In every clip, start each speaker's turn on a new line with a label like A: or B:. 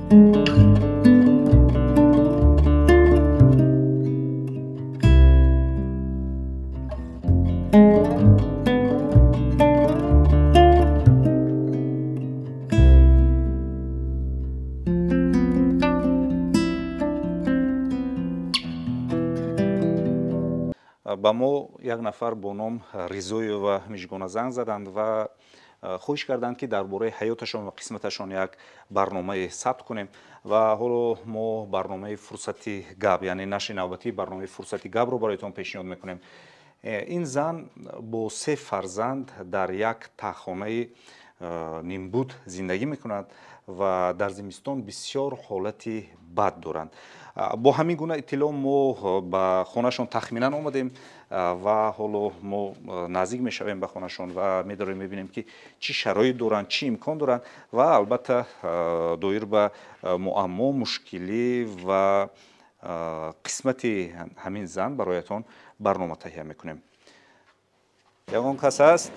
A: Ба мо як нафар бо ном Ризоева Мижгона занг заданд ва хоҳиш карданд, ки дар бораи ҳаёташон ва қисматашон як барномае сабт кунем. Ва ҳоло мо барномаи Фурсати гап, яъне нашри навбатии барномаи Фурсати гапро бароятон пешниҳод мекунем. Ин зан бо се фарзанд дар як таҳхонаи нимбуд зиндагӣ мекунад ва дар зимистон бисёр ҳолати бад доранд. Бо ҳамин гуна иттилоъ мо ба хонашон тахминан омадем ва ҳоло мо наздик мешавем ба хонашон ва медорем мебинем, ки чӣ шароит доранд, чӣ имкон доранд ва албатта доир ба муаммо, мушкилӣ ва қисмати ҳамин зан бароятон барнома таҳия мекунем. Ягон кас ҳаст?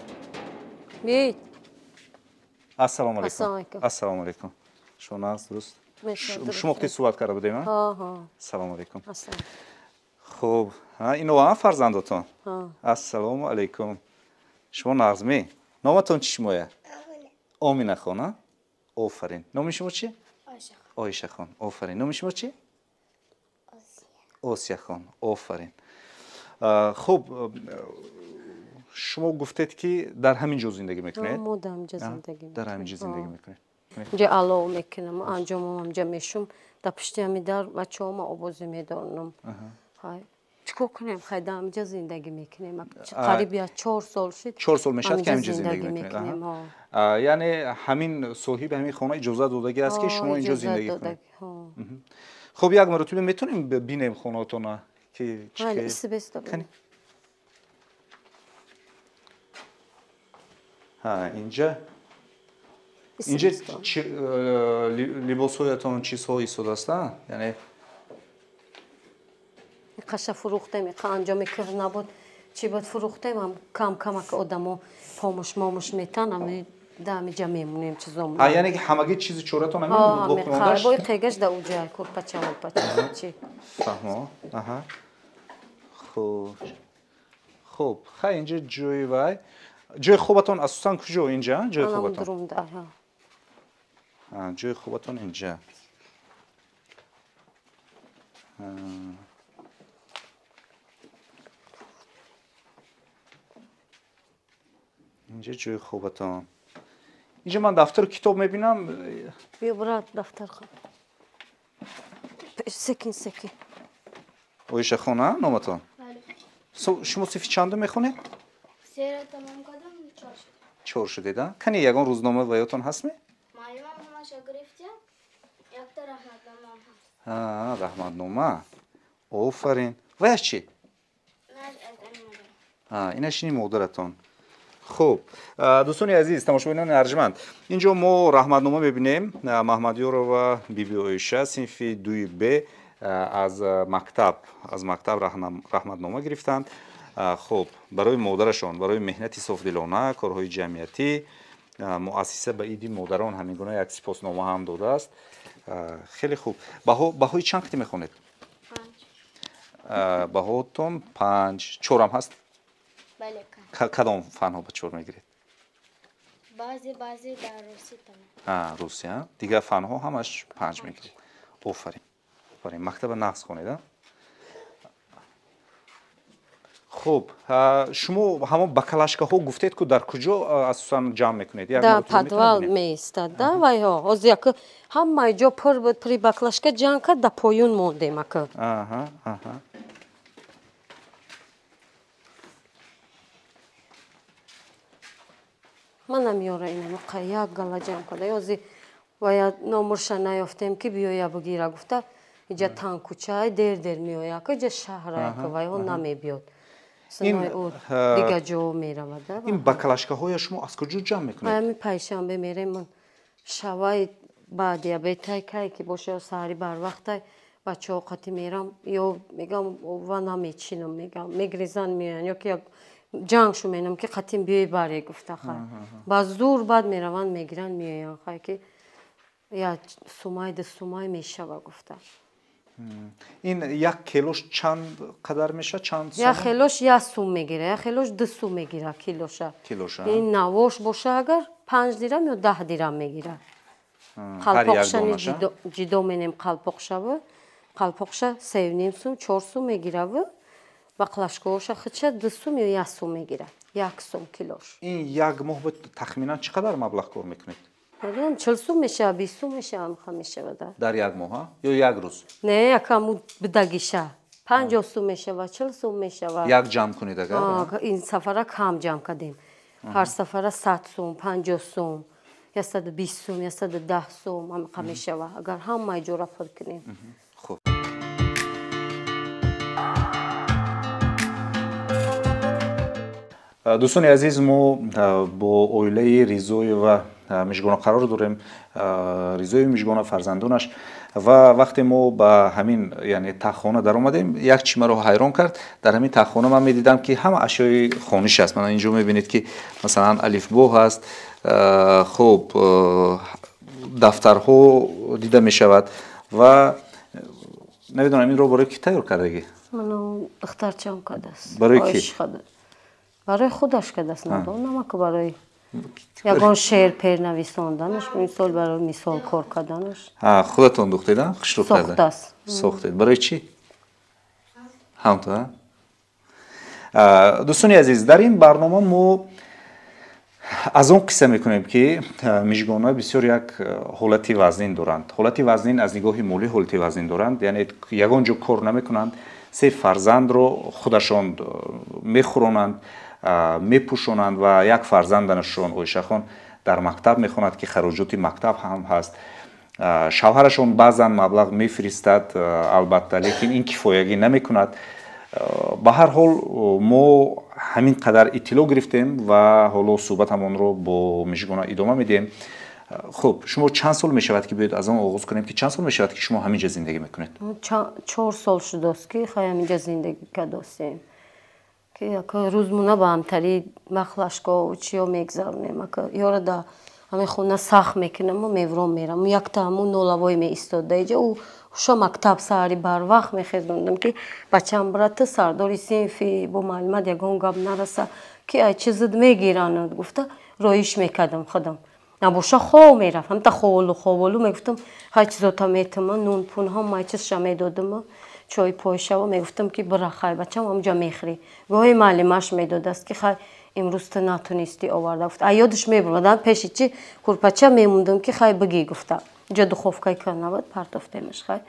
A: Ассалому алайкум. Ассалому алайкум. Шумо ҳаст, дуруст? Шумо вақте суҳбат карда будем? Ассалому алайкум. Хуб, ино фарзандотон? Ассалому алайкум. Шумо нағзме? Номатон чӣ шумоя? Оминахон. Офарин. Номи шумо чӣ? Оишахон. Офарин. Номи шумо чӣ? Осияхон. Офарин. Хуб, шумо гуфтед, ки дар ҳамин ҷо зиндагӣ мекунед?
B: Мо дар ҳамин ҷо зиндагӣ
A: Дар ҳамин ҷо зиндагӣ мекунед.
B: Инҷа алов мекунам, анҷомам ҳамҷа мешум, дар пушти ҳами дар бачаҳома обозӣ медонам. Чӣ кор кунем? Хай, дар ҳаминҷа зиндагӣ мекунем. Қариб я 4 сол шуд.
A: 4 сол мешавад, ки ҳаминҷо зиндагӣ мекунед. Яъне ҳамин соҳиби ҳамин хона иҷозат додагӣ аст, ки шумо инҷо зиндагӣ кунед. Хуб, як маротиба метавонем бинем хонаатона, ки
B: чӣ?
A: Инҷа либосҳоятон, чизҳо истодааст, яъне
B: Қаша фурӯхтем, иқа анҷоми кир набуд, чӣ буд, фурӯхтем. Кам камак одамо помуш момуш метан, ами да ҳамиҷа мемонем чизом.
A: Яъне ки ҳамагӣ чизи чоратон
B: ҳамин боқимондаш? Қегаш да уҷа курпача мурпача чи.
A: Фаҳмо. Аҳа, хуб, хуб, хай, инҷа ҷои вай, ҷои хобатон асосан куҷо? Инҷа ҷои хобатон? Ҷои хобатон инҷа. Инҷа ҷои хобатон. Инҷа ман дафтару китоб мебинам.
B: Биё, брат, дафтар. Секин, секин.
A: Оишахон, номатон? Шумо синфи чандум мехонед? Чор шудед. Кани, ягон рӯзнома ваётон ҳастме? Раҳматнома, офарин. Ваяш чӣ? Инаш ини модаратон. Хуб, дӯстони азиз, тамошобинони арҷманд, инҷо мо раҳматнома мебинем. Маҳмадёрова Биби Оиша, синфи дуи б, аз мактаб раҳматнома гирифтанд. Хуб, барои модарашон, барои меҳнати софдилона, корҳои ҷамъиятӣ, муассиса ба иди модарон ҳамин гуна як сипоснома ҳам додааст. Хеле хуб. Баҳои чанд қити мехонед? Баҳотон панҷ, чорам ҳаст? Кадом фанҳо ба чор мегиред?
C: Баъзе баъзе дар русӣ.
A: Русия. Дигар фанҳо ҳамаш панҷ мегиред. Офарин, офарин. Мактаба нағз хонед. Хуб, шумо ҳамон баклажкаҳо гуфтед, ку дар куҷо асосан ҷамъ мекунед?
B: Дар подвал меистад да вайҳо. Ҳозир як ҳамаи ҷо пур буд, пури баклажка ҷамъ кард, да поён мондем ака.
A: Аҳа.
B: Манам ёра инамақа як гала ҷамъ карда. Ҳозир вая номурша наёфтем, ки биёя бигира гуфта. Иҷа танкучай дер дер меояд, ака, иҷа шаҳра, вайҳо намебиёд.
A: Ин
B: Дигар ҷо меравад.
A: Ин баклажкаҳоя шумо аз куҷо ҷамъ мекунед?
B: Ҳами пайшанбе мерем, шавай баъди абетай, кай ки боша, ё саҳари барвақтай бачаҳо қати мерам, ё мегам, ва намечинам, мегам, мегрезан, меоянд, ё ки як ҷанг шу менам, ки қатим биёй баре гуфта. Хай, ба зур баъд мераванд, мегиранд, меоянд. Хай, ки Я сумай ду сумай мешава гуфта.
A: Ин як килош чанд қадар мешавад? Чанд сум?
B: Як килош як сум мегира, як килош 2 сум мегира килоша.
A: Килоша?
B: Ин навош боша агар 5 дирам ё 10 дирам мегира. Қалпоқшани ҷидо менем қалпоқшаву. Қалпоқша 3.5 сум, 4 сум мегираву. Бақлашкоша хича 2 сум ё 1 сум мегира. 1 сум килош.
A: Ин як моҳ тахминан чӣ қадар маблағ кор мекунед?
B: Намедонам, 40 сум мешава, 20 сум мешава, ҳам мешава да.
A: Дар як моҳ, ҳа? Ё як рӯз?
B: Не, якаму бидагиша. 50 сум мешава, 40 сум мешава.
A: Як ҷамъ кунед агар?
B: Ин сафара кам ҷамъ кардем. Ҳар сафара 100 сум, 50 сум, 120 сум, 110 сум ҳам мешава, агар ҳамаи ҷора пур кунем.
A: Хуб. Дӯстони азиз, мо бо оилаи Ризоева Мижгона қарор дорем. Ризоева Мижгона, фарзандонаш. Ва вақте мо ба ҳамин, яъне таххона даромадем, як чи маро ҳайрон кард. Дар ҳамин таххона ман медидам, ки ҳама ашёи хониш аст. Мана инҷо мебинед, ки масалан алифбо ҳаст, хуб, дафтарҳо дида мешавад ва намедонам инро барои ки тайёр кардагӣ?
B: Ману духтарчам кардааст.
A: Барои ки?
B: Барои худаш кардааст, надонам, ки барои ягон шеър пернависонданаш, мисол барои мисол кор карданаш.
A: Худатон духтед, хушрӯ карда?
B: Сохтааст.
A: Сохтед. Барои чӣ? Ҳамто, дӯстони азиз, дар ин барнома мо аз он қисса мекунем, ки Мижгона бисёр як ҳолати вазнин доранд. Ҳолати вазнин аз нигоҳи молӣ ҳолати вазнин доранд, яъне ягон ҷо кор намекунанд, се фарзандро худашон мехӯронанд, мепӯшонанд ва як фарзанданашон Оишахон дар мактаб мехонад, ки хароҷоти мактаб ҳам ҳаст. Шавҳарашон баъзан маблағ мефиристад, албатта, лекин ин кифоягӣ намекунад. Ба ҳар ҳол мо ҳамин қадар иттилоъ гирифтем ва ҳоло суҳбатамонро бо Мижгона идома медиҳем. Хуб, шумо чанд сол мешавад, ки биёед аз он оғоз кунем, ки чанд сол мешавад, ки шумо ҳамин ҷо зиндагӣ мекунед?
B: 4 сол шудааст, ки хай ҳамин ҷо зиндагӣ кардастем. Ки яка рӯзмона ба ҳамтари махлашко чиё мегзаронем. Ака ёра да ҳамин хона сахт мекунам, мевром мерам. Якта ҳамун нолавой меистода иҷа, ӯ хуша мактаб саҳари барвақт мехезондам, ки бачам брата сардори синфи бо маълумат ягон гап нараса, ки ай чи зуд мегиранд гуфта роиш мекардам худам. Набоша хов мерафт, ҳамта ховолу ховолу мегуфтам, ҳай чизота метама, нун пун ҳамаи чизша медодам, чой пойшава мегуфтам, ки бира хай бачам ҳамҷа мехӯрӣ. Гоҳе маълимаш медодаст, ки хай имрӯз ту натунистӣ оварда гуфт. Ай ёдаш мебурдам, пеши чи курпача мемондам, ки хай бигӣ гуфта. Ҷо духовкаи кар набуд, партофтемаш хай.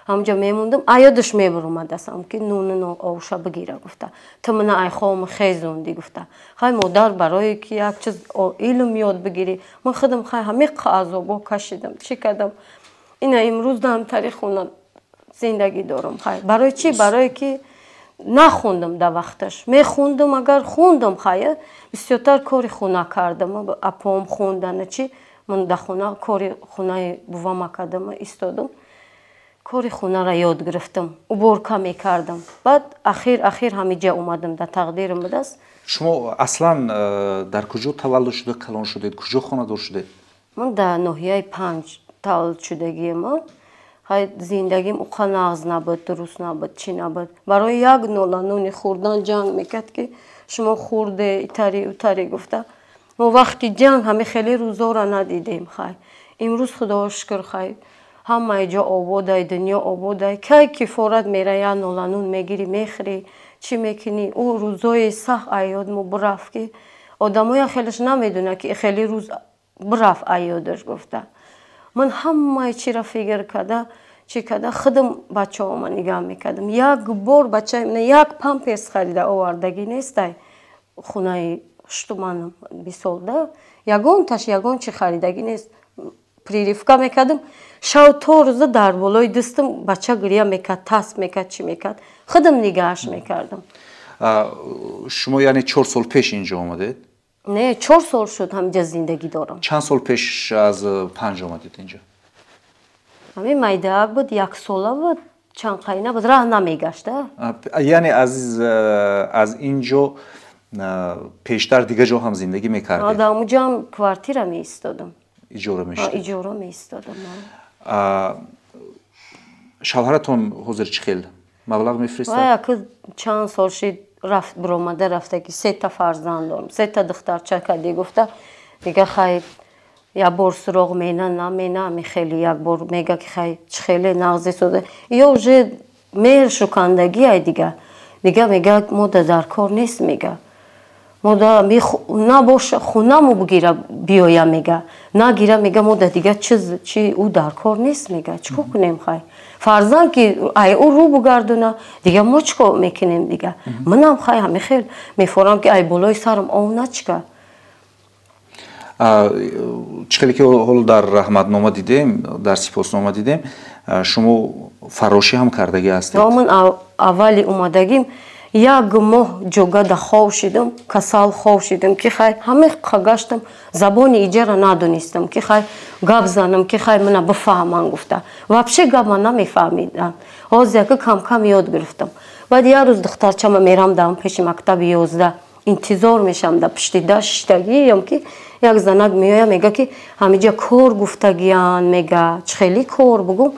B: Ҳамҷа мемондам, ай ёдаш мебуромадастам, ки нуну овша бигира гуфта. Ту мана ай хом хезондӣ гуфта. Хай модар барое ки як чиз илм ёд бигирӣ. Ман худам хай ҳамин азобо кашидам, чӣ кардам. Ина имрӯз даҳамтари хона зиндагӣ дорам. Хай барои чӣ? Барое ки нахондам дар вақташ. Мехондам, агар хондам, хай бисёртар кори хона кардам, апом хондана чӣ, ман дар хона кори хонаи бувама кардам, истодам. Кори хонаро ёд гирифтам, уборка мекардам. Баъд ахир ахир ҳамиҷа омадам, дар тақдирам будааст.
A: Шумо аслан дар куҷо таваллуд шуда, калон шудед, куҷо хонадор шудед?
B: Ман дар ноҳияи Панҷ таваллуд шудагиам. Хай зиндагим уқа нағз набуд, дуруст набуд, чӣ набуд. Барои як нола нони хӯрдан ҷанг мекард, ки шумо хӯрде, итари утари гуфта. Мо вақти ҷанг ҳами хеле рӯзоро надидем. Хай имрӯз худоро шукр, хай ҳамаи ҷо ободай, дунё ободай. Кай кифорат мера, як нола нун мегирӣ, мехӯрӣ, чӣ мекунӣ? Ӯ рӯзои сахт айёд мо бирафт, ки одамоя хелеш намедонад, ки хеле рӯз бирафт айёдаш гуфта. Ман ҳамаи чиро фикр карда, чӣ карда, худам бачаҳома нигаҳ мекардам. Як бор бачаи як памперс харида овардагӣ нестай хонаи хуштуманам бисолда. Ягонташ ягон чи харидагӣ нест. Прививка мекардам, шав то рӯза дар болои дастам бача гиря мекард, тасб мекард, чӣ мекард. Худам нигаҳаш мекардам.
A: Шумо яъне 4 сол пеш инҷо омадед?
B: Не, 4 сол шуд ҳаминҷа зиндагӣ дорам.
A: Чанд сол пеш аз Панҷ омадед инҷо?
B: Ҳамин майдаак буд, 1 сола буд, чанд қайна буд, раҳ намегашта.
A: Яъне аз инҷо пештар дигар ҷо ҳам зиндагӣ мекардед?
B: Дар онҷо ҳам квартира меистодам.
A: Иҷора мешудед?
B: Иҷора меистодам.
A: Шавҳаратон ҳозир чӣ хел маблағ мефиристад?
B: Яке чанд сол шид рафт, биромада рафтаги, сета фарзанд дорам, сета духтарча кади гуфта. Дига хай, як бор суроғ мена, намена, ами хеле як бор мега ки хай, чӣ хеле нағзе сода ё уже меҳр шукандагӣ ай. Дига мега, мода дар кор нест, мега, мода набоша, хунамо бигира биёя, мега, нагира, мега, мода дига чиз чи ӯ дар кор нест, мега, чӣ кор кунем? Хай, фарзанд ки ай ӯ рӯ бугардона, дига мо чӣ кор мекунем? Дига манам хай, ҳами хел мефорам ки ай болои сарам ов начка.
A: Чӣ хеле ки ҳоло дар раҳматнома дидем, дар сипоснома дидем, шумо фаррошӣ ҳам кардагӣ ҳастед.
B: Ман аввали омадагим як моҳ ҷогада хов шидам, касал хов шидам, ки хай, ҳаме гаштам, забони иҷара надонистам, ки хай гап занам, ки хай мана бифаҳман гуфта. Вообще гапма намефаҳмидам. Ҳозир яка камкам ёд гирифтам. Баъд як рӯз духтарчама мерам даам пеши мактаби 11, интизор мешавам, да пишти да шиштагиам, ки як занак меоя, мега ки ҳамиҷа кор гуфтагиян, мега, чӣ хели кор бугум,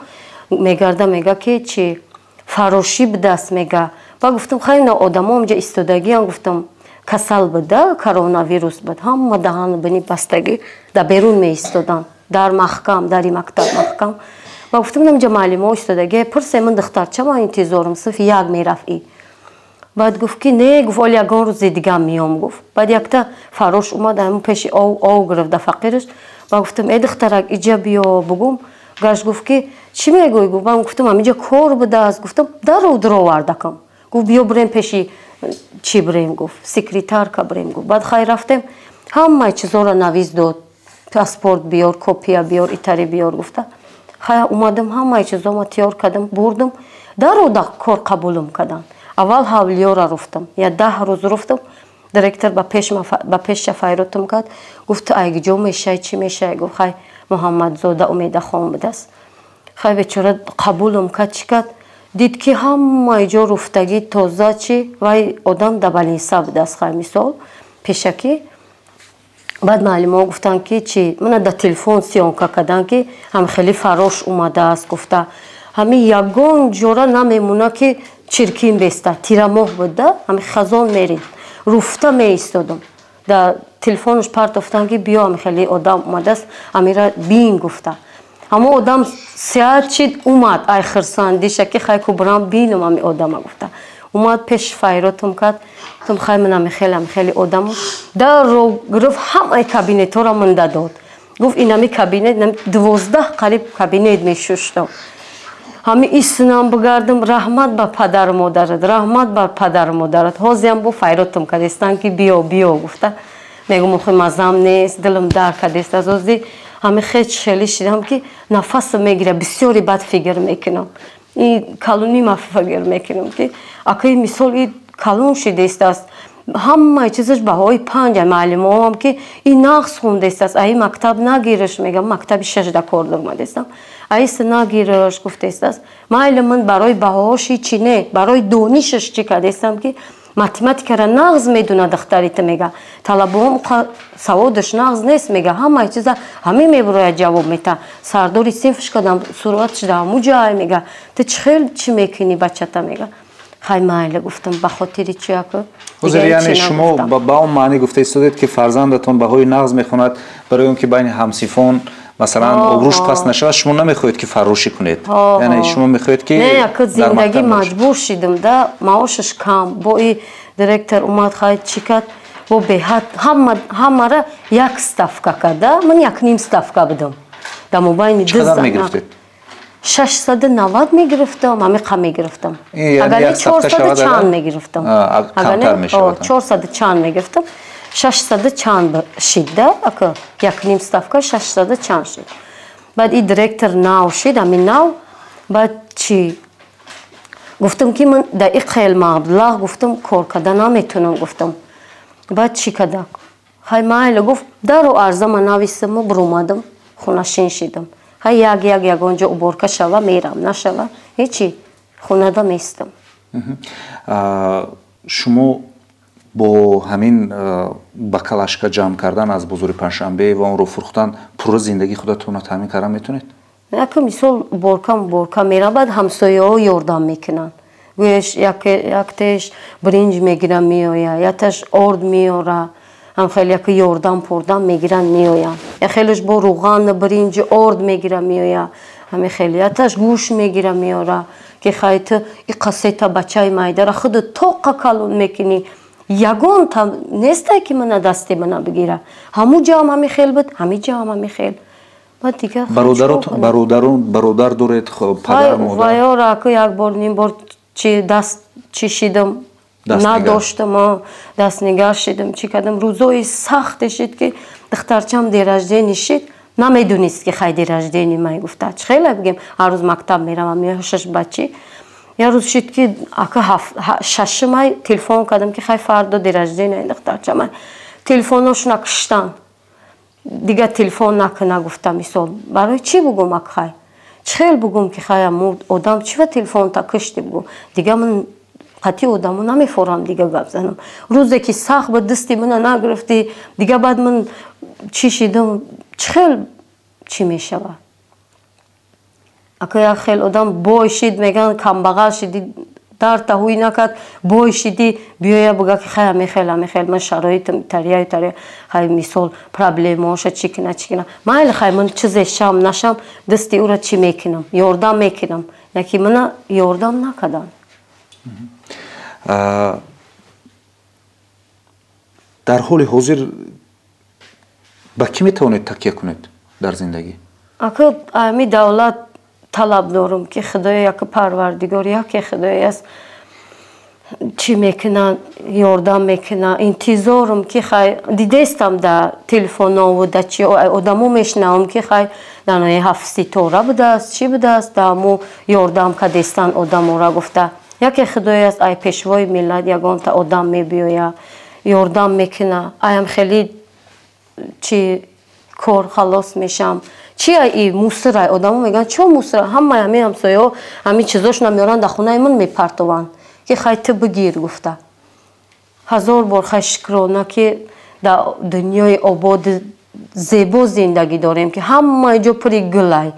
B: мегарда, мега ки чи фарошӣ бидаст, мега. Ба гуфтам, хай, на одамо ҳамҷа истодагиам, гуфтам, касал буда, коронавирус буд, ҳама даҳану бини бастагӣ дар берун меистоданд, дар маҳкам, дари мактаб маҳкам. Ба гуфтам, намҷа муаллимо истодагӣ, пурсе, ман духтарчама интизорам, синфи як мерафт и. Баъд гуфт ки не, гуфт, оли ягон рӯзи дига меом, гуфт. Баъд якта фарош омад, ҳамн пеши ов ов гирифт да фақираш. Ба гуфтам, э, духтарак, иҷа биё, бугум. Гашт, гуфт ки чӣ мегӯӣ, гуфт. Ман гуфтам, ҳаминҷа кор будааст, гуфтам, даро дуровардакам. Гуфт, биё, бирем пеши чӣ бирем, гуфт, секретарка бирем, гуфт. Баъд хай, рафтем, ҳамаи чизоро навиз дод, паспорт биёр, копия биёр, итари биёр гуфта. Хай, омадам, ҳамаи чизома тиёр кардам, бурдум, даро да кор қабулум карданд. Аввал ҳавлиёра руфтам, я 10 рӯз руфтам. Директор ба пешша файротам кард, гуфт, ай ҷо мешай, чӣ мешай, гуфт. Хай, Муҳаммадзода Умедахон будааст. Хай, бечора қабулум кард, чӣ кард, дид ки ҳамаи ҷо руфтагӣ, тоза, чӣ вай одам да балинса будааст. Хай, мисол, пешакӣ. Баъд муаллимҳо гуфтанд ки чӣ, мана да телефон съёмка карданд, ки ҳам хеле фарош омадааст гуфта, ҳамин ягон ҷора намемона ки чиркин беста. Тирамоҳ буда, ҳами хазон мерид, руфта меистодам. Да телефонаш партофтанд ки биё, ҳами хеле одам омадааст, ҳамира бин гуфта. Ҳамо одам сеат чид омад, ай хирсандиша ки хай ку бирам бинам ҳами одама гуфта. Омад, пеш файротам кард, гуфтам, хай, ман ҳами хеле ҳами хеле одам. Дарро гирифт, ҳамаи кабинетҳоро манда дод, гуфт, инами кабинет, 12 қариб кабинет мешуштам. Ҳами истинам бигардам, раҳмат ба падару модарат, раҳмат ба падару модарат. Ҳозиам бо файротам кардестанд ки биё, биё гуфта. Мегум, охи, мазам нест, дилам дар кардест. Аз ози ҳами хеч хеле шидам ки нафасам мегира, бисёри бад фикр мекунам. И калони ма фикр мекунам ки акаи мисол и калон шидестааст, ҳамаи чизаш баҳои панҷ. Муаллимоам ки и нағз хондестааст, аи мактаб нагираш, мегам, мактаби шашда кор дормадестам, аиса нагираш гуфтестааст. Майли, ман барои баҳоҳош ҳичи не, барои донишаш чӣ кардестам, ки математикара нағз медона духтарита, мега, талабаҳом саводаш нағз нест, мега, ҳамаи чиза ҳамин мебурояд, ҷавоб мета, сардори синфш кардам, суратш да ҳаму ҷай, мега, ту чӣ хел чӣ мекунӣ бачата, мега. Хай, майли, гуфтам, ба хотири чи аку.
A: Ҳозир, яъне, шумо ба он маънӣ гуфта истодед, ки фарзандатон баҳои нағз мехонад, барои он ки байни ҳамсифон, масалан, обрӯш паст нашавад, шумо намехоҳед ки фаррошӣ кунед, яъне шумо мехоҳед ки
B: Не, ака, зиндагӣ маҷбур шидам да, маошаш кам. Бо и директор омад, хай, чӣ кард, бо беҳад ҳамара як ставка карда, ман як ним ставка будам дар мобайни.
A: Чӣ қадар мегирифтед?
B: 690 мегирифтам, ҳамиқа мегирифтам. Агар не, 400 чанд мегирифтам, 400 чанд мегирифтам, 600 чанд шид да, ака, як ним ставка 600 чанд шид. Баъд и директор нав шид, ҳамин нав. Баъд чӣ гуфтам, ки ман да и хел маблағ, гуфтам, кор карда наметунам, гуфтам. Баъд чӣ када, хай, майли, гуфт, дару арзама нависаму буромадам, хонашин шидам. Хай, як як ягон ҷо уборка шава, мерам, нашава, ҳечи, хонада местам.
A: Шумо Бо ҳамин бакалашка ҷамъ кардан аз бозори Панҷшанбе ва онро фурӯхтан пурра зиндагии худатонро таъмин кардан метавонед?
B: Яке мисол борка борка мерам, баъд ҳамсояҳо ёрдам мекунанд. Гӯяш яктеш биринҷ мегирам меоя, якташ орд меора, ҳам хеле яке ёрдам пурдам мегиранд меоянд. Я хелеш бо руған, биринҷ, орд мегира меоя. Ҳами хеле якташ гӯшт мегира меора, ки хай ту и қасета бачаи майдара худу тоқа калон мекунӣ. Ягонта нестай ки мана дасти мана бигира. Ҳаму ҷаам ҳами хел буд, ҳами ҷаам ҳами хел. Баъд дигар
A: Бародар доред, падар, модар?
B: Ваёра аку як бор ним бор чи даст чишидам, надоштам, дастнигар шидам, чӣ кардам. Рӯзои сахте шид, ки духтарчам день рождения шид, намедонист, ки хай день рождения май гуфта. Чӣ хеле бигем, ҳар рӯз мактаб меравам, меояшаш бачи. Як рӯз шид, ки ака шашумай телефон кардам, ки хай фардо день рождения духтарчамай. Телефоношона киштанд. Дигар телефон накуна гуфта мисол. Барои чӣ бугум ак хай? Чӣ хел бугум, ки хай одам чӣ ва телефонта кишти бугум? Дигар ман қатъи одамо намефорам дигар гап занам. Рӯзе ки сахт ба дасти мана нагирифтӣ, дигар баъд ман чӣ шидам, чӣ хел чӣ мешавад? Ака як хел одам бой шид, мегӯянд камбағал шиди, дар таҳуй накард, бой шиди, биёя буга, ки хай амехел амехел ман шароитам тария тария, хай мисол проблемаоша чӣ кина чӣ кина. Майли, хай ман чизе шам нашам, дасти ӯра чӣ мекунам, ёрдам мекунам. Яки мана ёрдам накарданд.
A: Дар ҳоли ҳозир ба кӣ метавонед такя кунед дар зиндагӣ?
B: Ака ами давлат талаб дорам, ки Худоё, яке Парвардигор, яке Худое аст, чӣ мекуна, ёрдам мекуна. Интизорам, ки хай дидестам да телефонову да чи одамо мешунавам, ки хай дар ноҳияи ҳафт ситора будааст, чӣ будааст, да мо ёрдам кардестан одамора гуфта. Яке Худое аст, ай пешвои миллат ягонта одам мебиёя, ёрдам мекуна, аям хеле чи кор халос мешам. Чи и мусорай, одамо мегӯянд, чо мусора, ҳамаи ҳамин ҳамсояҳо ҳамин чизошона меоранд, дар хонаи ман мепартованд, ки хай ту бигир гуфта. Ҳазор бор хай шукрона, ки дар дунёи ободи зебо зиндагӣ дорем, ки ҳамаи ҷо пури гулай.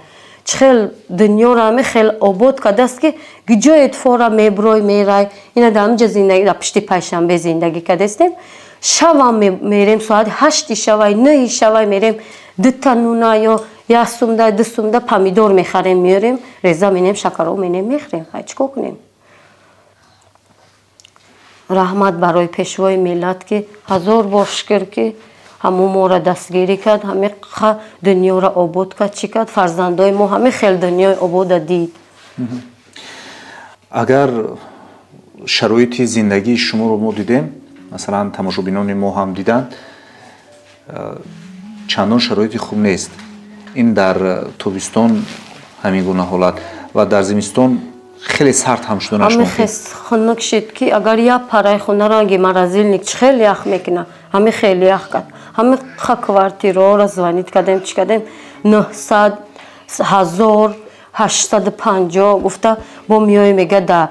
B: Чӣ хел дунёро ҳами хел обод кардааст, ки ҷое фора меброй мерай. Ина дар ҳаминҷа зиндагӣ, дар пишти Пайшанбе зиндагӣ кардастем. Шавам мерем, соати 8 шавай, 9 шавай мерем, дута нуна ё як сумда, 2 сумда помидор мехарем, меорем, реза менем, шакароб менем, мехӯрем. Хай чӣ кор кунем? Раҳмат барои пешвои миллат, ки ҳазор бор шукр, ки ҳамун моро дастгирӣ кард, ҳами дунёро обод кард, чӣ кард, фарзандои мо ҳами хел дунёи обода дид.
A: Агар шароити зиндагии шуморо мо дидем, масалан тамошобинони мо ҳам диданд, чандон шароити хуб нест. Ин дар тобистон ҳамин гуна ҳолат ва дар зимистон хеле сард ҳам шуданаш мумкин.
B: Хунук шид, ки агар як параи хона ранги морозильник чӣ хеле ях мекуна, ҳами хеле ях кард. Ҳами ха квартираро звонить кардем, чӣ кардем, 900, 1850 гуфта, бо меои мега да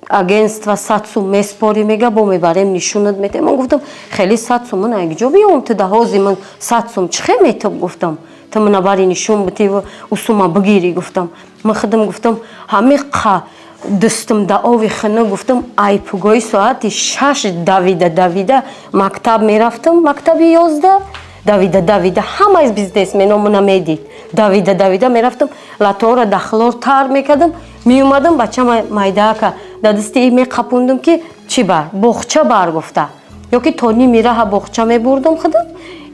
B: агентство 100 сум меспорӣ, мега бо мебарем нишунат метем. Ман гуфтам, хеле 100 сум ман ҷо биём, ту да ҳози ман 100 сум чӣ хел метаб, гуфтам. Ту мана бари нишун бити у сума бигирӣ, гуфтам. Ман худам гуфтам, ҳами қа дустам да ови хина, гуфтам, айпугои соати 6 давида давида мактаб мерафтам, мактаби 11 давида давида, ҳамаи бизнесмено мана медид. Давида давида мерафтам, латоро да хлор тар мекардам, меомадам, бача майдаака да дасти и меқапондам, ки чӣ бар, боғча бар гуфта. Ё ки то ними раҳа боғча мебурдам худам,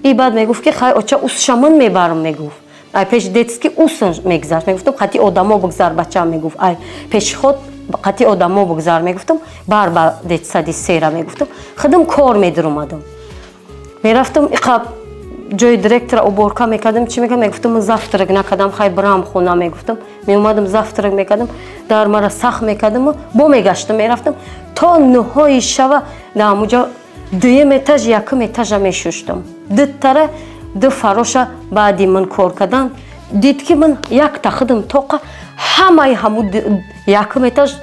B: и баъд мегуфт, ки хай оча усшаман мебарам, мегуфт. Ай пеш детский ус мегузашт. Мегуфтам, қати одамо бигзар, бача, мегуфт. Ай пешход қати одамо бигзар, мегуфтам, бар ба детсади сера, мегуфтам. Худам кор медуромадам. Мерафтам иқа ҷои директора уборка мекардам, чӣ мекардам, мегуфтам, ман завтрак накардам, хай бирам хона, мегуфтам. Меомадам, завтрак мекардам, дар мара сахт мекардам, бо мегаштам, мерафтам то 9-ҳои шава дар ҳамуҷо дуюм этаж, якум этажа мешуштам. Дутара ду фароша баъди ман кор кардан дид, ки ман якта худам тоқа ҳамаи ҳаму якум этаж,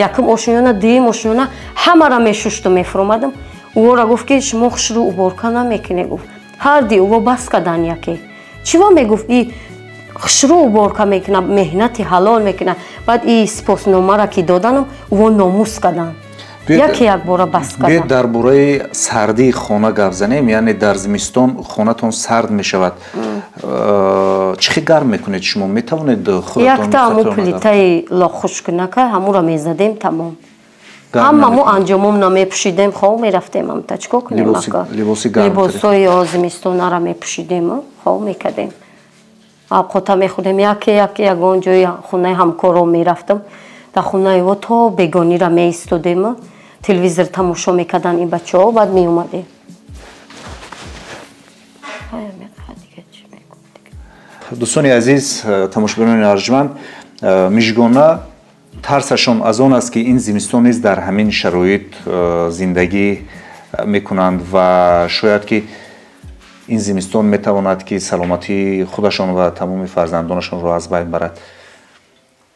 B: Якум ошиёна, дуюм ошиёна ҳамара мешуштум, мефуромадам. Ӯро гуфт ки шумо хушрӯ уборка намекунед, гуфт. Ҳар ди ӯ бас кадан яке. Чиво мегуфт и хушрӯ уборка мекунад, меҳнати ҳалол мекунад. Баъд и сипосномаро ки доданам, ӯ номус кадан. Яке якбора бас кадан.
A: Биёед дар бораи сардии хона гап занем, яъне дар зимистон хонатон сард мешавад. Чӣ хел гарм мекунед шумо? Метавонед худатон?
B: Якта ҳамун плитаи лоххушкунака ҳамуро мезадем, тамом. Ҳама мо анҷомомна мепӯшидем, хов мерафтем, амта чӣ кор кунем? Либосҳои зимистонара мепӯшидем, хов мекардем. Авқота мехӯрдем, яке яке ягон ҷои хонаи ҳамкоро мерафтам. Дар хонаи ӯ то бегонира меистодем, телевизор тамошо мекардан ин бачаҳо, баъд меомадем.
A: Дӯстони азиз, тамошобинони арҷманд, Мижгона тарсашон аз он аст ки ин зимистон низ дар ҳамин шароит зиндагӣ мекунанд ва шояд ки ин зимистон метавонад ки саломатии худашон ва тамоми фарзандонашонро аз байн барад.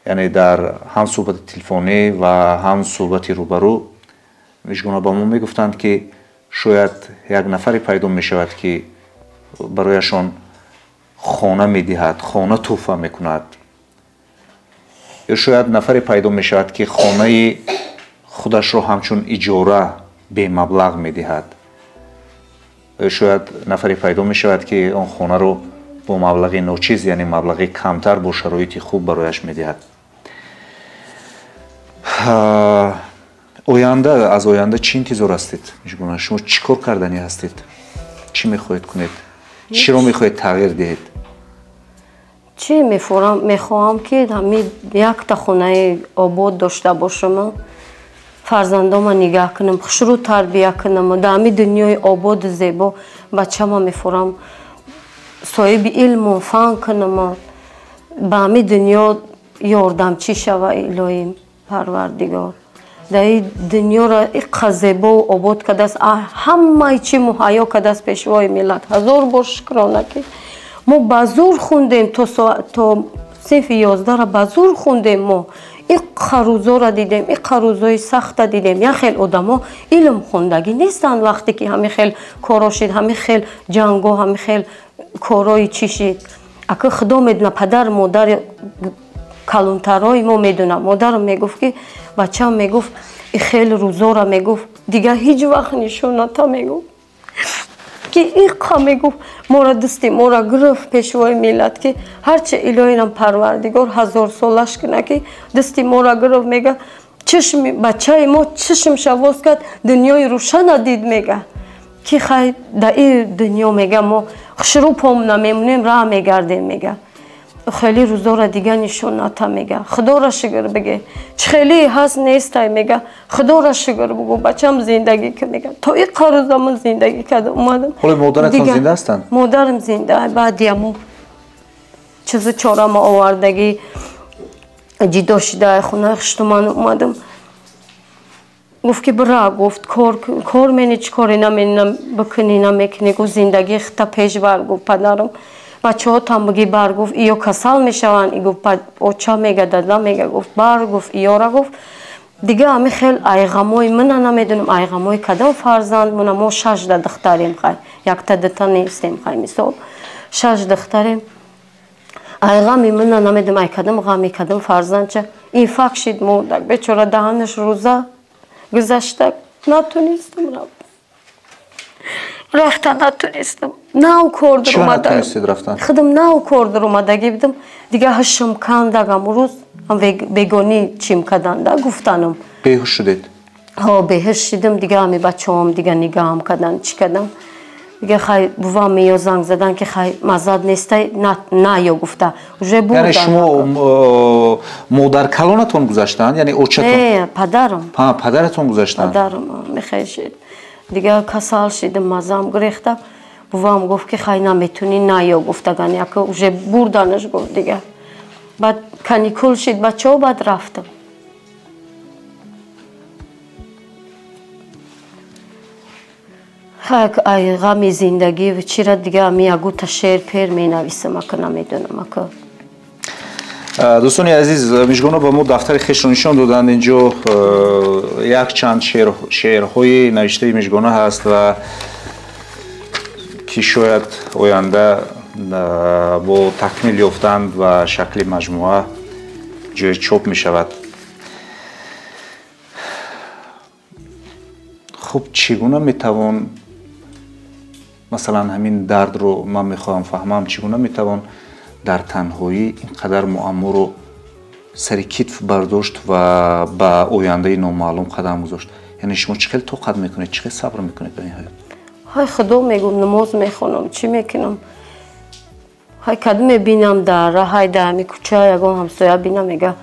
A: Яъне дар ҳам суҳбати телефонӣ ва ҳам суҳбати рӯбарӯ Мижгона ба мо мегуфтанд ки шояд як нафаре пайдо мешавад ки барояшон хона медиҳад, хона тӯҳфа мекунад. Ё шояд нафаре пайдо мешавад ки хонаи худашро ҳамчун иҷора бемаблағ медиҳад. Ё шояд нафаре пайдо мешавад ки он хонаро бо маблағи ночиз, яъне маблағи камтар бо шароити хуб барояш медиҳад. Оянда, аз оянда чӣ интизор ҳастед? Мижгона, шумо чӣ кор карданӣ ҳастед? Чӣ мехоҳед кунед? Чиро мехоҳед тағйир диҳед?
B: Чӣ мехоҳам ки ҳамин якта хонаи обод дошта бошам, фарзандома нигаҳ кунам, хушрӯ тарбия кунам, дар ҳамин дунёи ободу зебо бачама мефорам соҳиби илму фан кунам, ба ҳамин дунё ёрдамчӣ шава илоҳим парвардигор. Дар ин дунёро иққа зебову обод кардааст, ҳамаи чӣ муҳайё кардааст пешвои миллат. Ҳазор бор шукрона ки мо ба зур хундем, то синфи 11-ра ба зур хундем. Мо иққа рӯзоро дидем, иққа рӯзои сахта дидем. Як хел одамо илм хондагӣ нестанд вақте ки ҳамин хел коро шид, ҳамин хел ҷанго, ҳамин хел корои чӣ шид. Ака худо медона, падар модар калонтарои мо медонам. Модарам мегуфт ки бачам мегуфт и хел рӯзора мегуфт, дигар ҳеҷ вақт нишон ната мегуфт ки иққа мегуфт мора дасти мора гирифт пешвои миллат ки ҳарчи илоҳинам парвардигор ҳазорсолаш куна ки дасти мора гирифт, мега чишми бачаи мо чишмша воз кард, дунёи рӯшана дид, мега ки хай дар ин дунё мега мо хушрӯ помна мемонем, раҳ мегардем, мега хеле рӯзора дига нишон ната, мега худоро шукр биге чӣ хеле ҳаст нестай, мега худоро шукр бугу бачам зиндагӣ ки, мега то иққа рӯза ман зиндагӣ карда омадам.
A: Ҳоло модаратон зинда ҳастанд?
B: Модарам зинда. Баъди ҳамун чизу чорама овардагӣ ҷидо шида хонаи хуштуман омадам. Гуфт ки бира, гуфт кор мени чӣ коре намени бикунӣ намекунӣ, гуфт зиндагӣ хита пеш бар, гуфт падарам бачаҳо тамбугӣ бар, гуфт иё касал мешаванд, гуфт оча мега, дада мега, гуфт бар, гуфт иёра, гуфт дига ҳамин хел айғамои мана намедонам айғамои кадом фарзанд мона. Мо шашта духтарем, хай якта дута нестем, хай мисол шаш духтарем. Айғами мана намедонам ай кадом ғами кадом фарзандча инфак шид мурдак бечора, даҳанаш рӯза гузашта, натунистам рафта, натунистам. Нав кор даромада. Худам нав кор даромадагӣ будам. Дига ҳашм кандагам рӯз бегонӣ чим карданда гуфтанам.
A: Беҳуш шудед?
B: Ҳо, беҳуш шидам. Дига ҳами бачаҳом дига нигаҳам кардан, чӣ кардам. Дига хай бувам меё занг задан ки хай мазад нестай, на ё гуфта. Уже бурдан.
A: Яъне шумо модаркалонатон гузаштанд, яъне очатон?
B: Не, падарам.
A: Падаратон гузаштанд?
B: Падарам мехешид. Дига касал шидам, мазам гирехта. Бувам гуфт ки хай наметунӣ, на ё гуфтаган, яке уже бурданаш гуфт дига. Баъд каникул шид бачаҳо, баъд рафтам. Хай ай ғами зиндагӣ чира дига ами ягута шеър пер менависам, ака намедонам ака.
A: Дӯстони азиз, Мижгона ба мо дафтари хешро нишон доданд. Инҷо якчанд шеърҳои навиштаи Мижгона ҳаст ва ки шояд оянда бо такмил ёфтанд ва шакли маҷмӯа ҷои чоп мешавад. Хуб, чӣ гуна метавон, масалан, ҳамин дардро ман мехоҳам фаҳмам, чӣ гуна метавон дар танҳоӣ ин қадар муамморо сари китф бардошт ва ба ояндаи номаълум қадам гузошт? Яъне шумо чӣ хел тоқат мекунед, чӣ хел сабр мекунед ба ин ҳаёт?
B: Ҳай худо мегӯм, намоз мехонам, чӣ мекунам? Ҳай кадом мебинам дар ҳай дар ҳами кӯча ягон ҳамсоя бинам, мега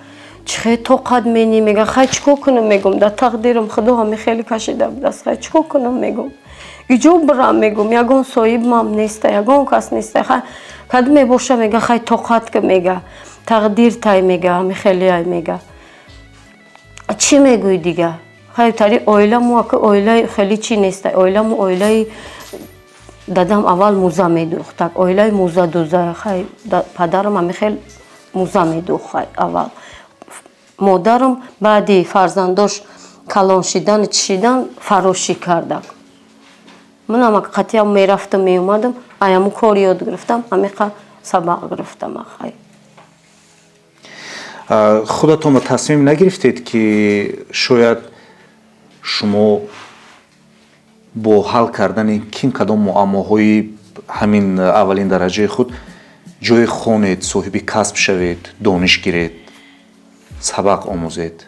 B: чӣ хел тоқат менӣ? Мега хай чӣ кор кунам, мегӯм, дар тақдирам худо ҳами хеле кашида будаст, хай чӣ кор кунам, мегӯм, иҷо бирам, мегӯм, ягон соҳибмам неста, ягон кас неста. Хай кадом мебоша, мега хай тоқат ки, мега тақдир тай, мега ҳами хелеай, мега чӣ мегӯӣ дига? Хай тари оиламу ака оилаи хеле чӣ неста, оиламу оилаи дадам аввал муза медӯхтак, оилаи музадӯза, хай падарам ҳами хел муза медӯхт, хай аввал модарам баъди фарзандош калон шидану чишидан фарошӣ кардак. Манам қатъиям мерафтам, меомадам, аяму кор ёд гирифтам, ҳамиқа сабақ гирифтам. Хай
A: худатон ба тасмим нагирифтед, ки шояд шумо бо ҳал кардани кин кадом муаммоҳои ҳамин аввалин дараҷаи худ ҷое хонед, соҳиби касб шавед, дониш гиред, сабақ омӯзед?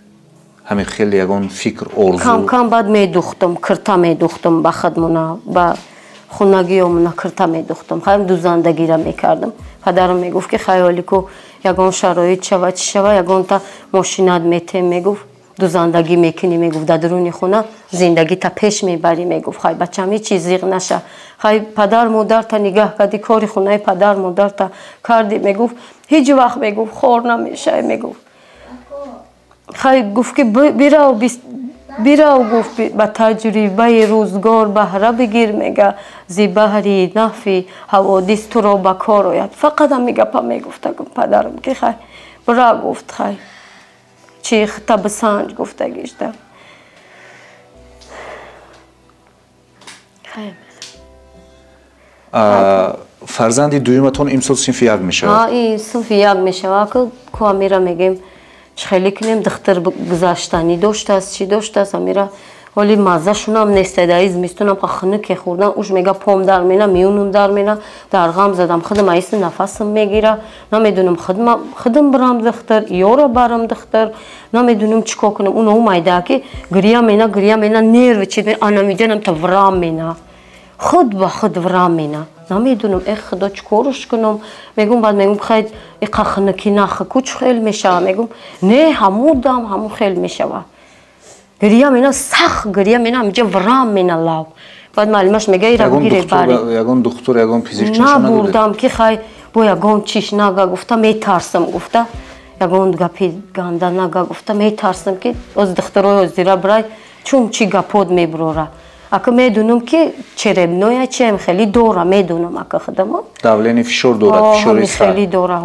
A: Ҳамин хеле ягон фикр, орзу?
B: Кам-кам баъд медухтам, кирта медухтам ба худмона, ба хонагиёмона кирта медухтам. Хайм дузандагира мекардам. Падарам мегуфт, ки хаёли ку ягон шароит шава, чӣ шава, ягонта мошинат метем, мегуфт, дузандагӣ мекунӣ, мегуфт, дар дуруни хона зиндагита пеш мебарӣ, мегуфт, хай бачам ҳеҷ чиз зиқ наша, хай падар модарта нигаҳ кардӣ, кори хонаи падар модарта кардӣ, мегуфт, ҳеҷ вақт, мегуфт, хор намешавӣ, мегуфт. Хай гуфт, ки бирав, бирав, гуфт, ба таҷрибаи рӯзгор баҳра бигир, мега, зи баҳри нафи ҳаводис туро ба кор ояд. Фақат ҳами гапа мегуфта падарам, ки хай бира, гуфт, хай чи хита бисанҷ, гуфтагишта.
A: Фарзанди дуюматон имсол синфи як мешавад?
B: Ин синфи як мешавад. Ку амира мегем, чӣ хеле кунем, духтар гузаштанӣ доштааст, чӣ доштааст, амира ҳоли маззашунам неста, дар зимистонам хунуке хӯрдан, уш мега пом дар мена, миёнум дар мена, дар ғам задам, худам аиси нафасам мегира, намедонам худам бирам духтар, ёро барам духтар, намедонам чӣ кор кунам. Уно майда ки гиря мена, гиря мена, нерви чи анамиҷанам та врам мена, худ ба худ врам мена, намедонам э худо чӣ корш кунам. Мегум, баъд мегум, хай иқа хунукӣ нахи ку чӣ хел мешава, мегум, не, ҳамун дам ҳамун хел мешава. Гиря мена, сахт гиря мена, ҳамиҷа врам мена лав. Баъд маълимаш мега, ира бигире бари.
A: Ягон духтур, ягон пизишк нишон надодед?
B: Набурдам, ки хай бо ягон чиш нага, гуфта, метарсам, гуфта, ягон гапи ганда нага, гуфта, метарсам, ки оз духтурои озира бирай, чун чӣ гапод мебурора. Ака медонам, ки черебноя чем хеле дора, медонам ака худама.
A: Давление фишор дорад, фишори сар.
B: Хеле дора,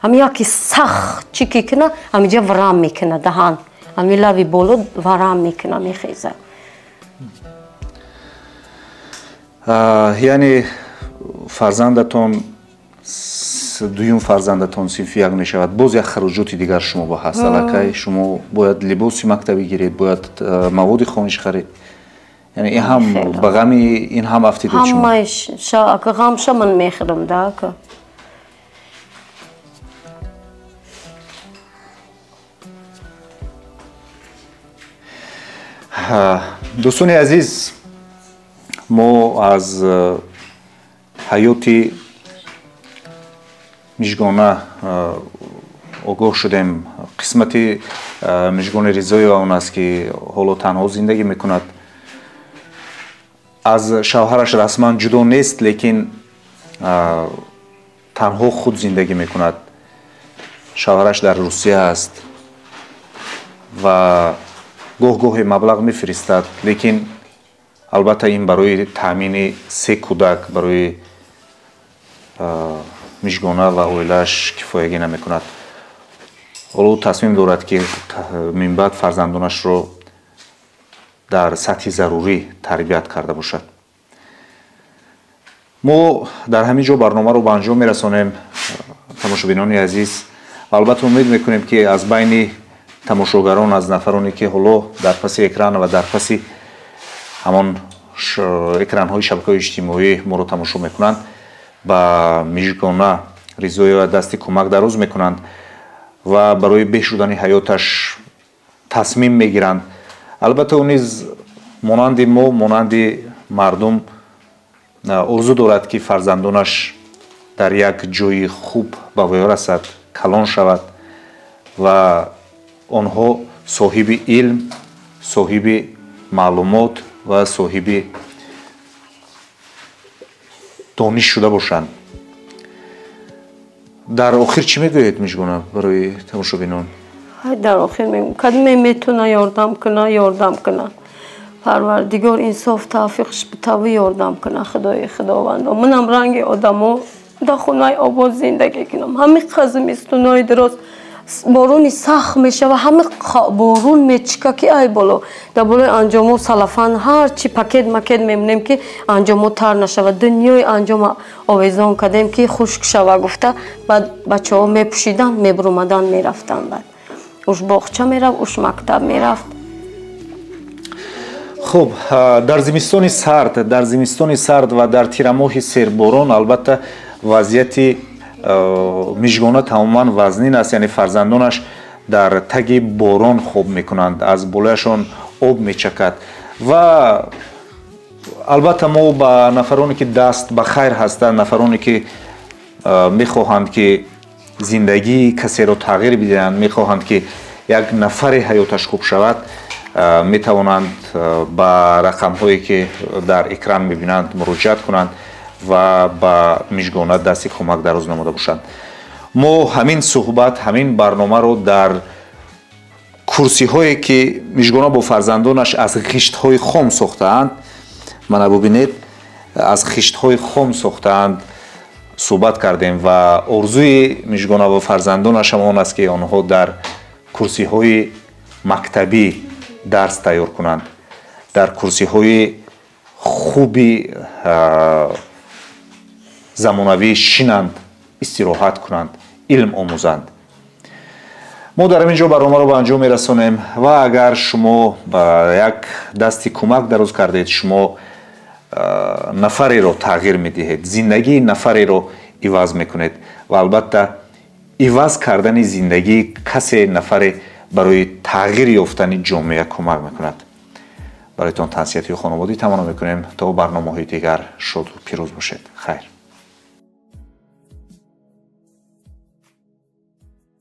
B: ҳами яки сахт чӣ ки кина, ҳамиҷа врам мекуна даҳан. Ҳами лави боло варам мекуна, мехеза.
A: Яъне фарзандатон, дуюм фарзандатон синфи як мешавад, боз як хароҷоти дигар шумо ба ҳаст. Аллакай шумо бояд либоси мактабӣ гиред, бояд маводи хониш харед. Яъне ин ҳам ба ғами ин ҳам афтидед шумо?
B: Ҳамааш ака ғамша ман мехӯрам да ака.
A: Дӯстони азиз, мо аз ҳаёти Мижгона огоҳ шудем. Қисмати Мижгони Ризоева он аст, ки ҳоло танҳо зиндагӣ мекунад. Аз шавҳараш расман ҷудо нест, лекин танҳо худ зиндагӣ мекунад. Шавҳараш дар Русия аст ва гоҳ-гоҳе маблағ мефиристад, лекин албатта ин барои таъмини се кӯдак, барои Мижгона ва оилааш кифоягӣ намекунад. Ҳоло тасмим дорад, ки минбаъд фарзандонашро дар сатҳи зарурӣ тарбият карда бошад. Мо дар ҳамин ҷо барномаро ба анҷом мерасонем, тамошобинони азиз. Албатта, умед мекунем, ки аз байни тамошогарон, аз нафароне, ки ҳоло дар паси экран ва дар паси ҳамон экранҳои шабакаҳои иҷтимоӣ моро тамошо мекунанд, ба Мижгона Ризоева дасти кӯмак дароз мекунанд ва барои беҳ шудани ҳаёташ тасмим мегиранд. Албатта, ӯ низ монанди мо, монанди мардум орзу дорад, ки фарзандонаш дар як ҷои хуб ба воя расад, калон шавад ва онҳо соҳиби илм, соҳиби маълумот ва соҳиби дониш шуда бошанд. Дар охир чӣ мегӯед, Мижгона, барои тамошобинон?
B: Дар охир мегӯям, кадме метавона ёрдам куна, ёрдам куна. Парвардигор инсоф тавфиқш битавӣ, ёрдам куна, худои худовандо. Манам ранги одамо дар хонаи обод зиндагӣ кунам. Ҳамин зимистонои дароз борони сахт мешава, ҳами борон мечика, ки ай боло дар болои анҷомо салафан, ҳарчи пакет макет мемонем, ки анҷомо тар нашава. Дунёи анҷома овезон кардем, ки хушк шава гуфта. Баъд бачаҳо мепӯшиданд, мебурумаданд, мерафтанд. Баъд уш боғча мерафт, уш мактаб мерафт.
A: Хуб, дар зимистони сард ва дар тирамоҳи серборон, албатта, вазъияти Мижгона тамоман вазнин аст. Яъне фарзандонаш дар таги борон хоб мекунанд, аз болояшон об мечакад. Ва албатта, мо ба нафароне, ки даст ба хайр ҳастанд, нафароне, ки мехоҳанд, ки зиндагии касеро тағйир бидиҳанд, мехоҳанд, ки як нафаре ҳаёташ хуб шавад, метавонанд ба рақамҳое, ки дар экран мебинанд, муроҷиат кунанд ва ба Мижгона дасти кӯмак дароз намуда бошанд. Мо ҳамин суҳбат, ҳамин барномаро дар курсиҳое, ки Мижгона бо фарзандонаш аз хиштҳои хом сохтаанд, мана бубинед, аз хиштҳои хом сохтаанд, суҳбат кардем. Ва орзуи Мижгона ва фарзандонаш ҳам он аст, ки онҳо дар курсиҳои мактабӣ дарс тайёр кунанд, дар курсиҳои хуби замонавӣ шинанд, истироҳат кунанд, илм омӯзанд. Мо дар ҳамин ҷо барномаро ба анҷом мерасонем. Ва агар шумо ба як дасти кӯмак дароз кардед, шумо нафареро тағйир медиҳед, зиндагии нафареро иваз мекунед. Ва албатта, иваз кардани зиндагии касе, нафаре барои тағйир ёфтани ҷомеа кӯмак мекунад. Бароятон тансиҳатии хонаводӣ таманно мекунем. То барномаҳои дигар шоду пирӯз бошед. Хайр.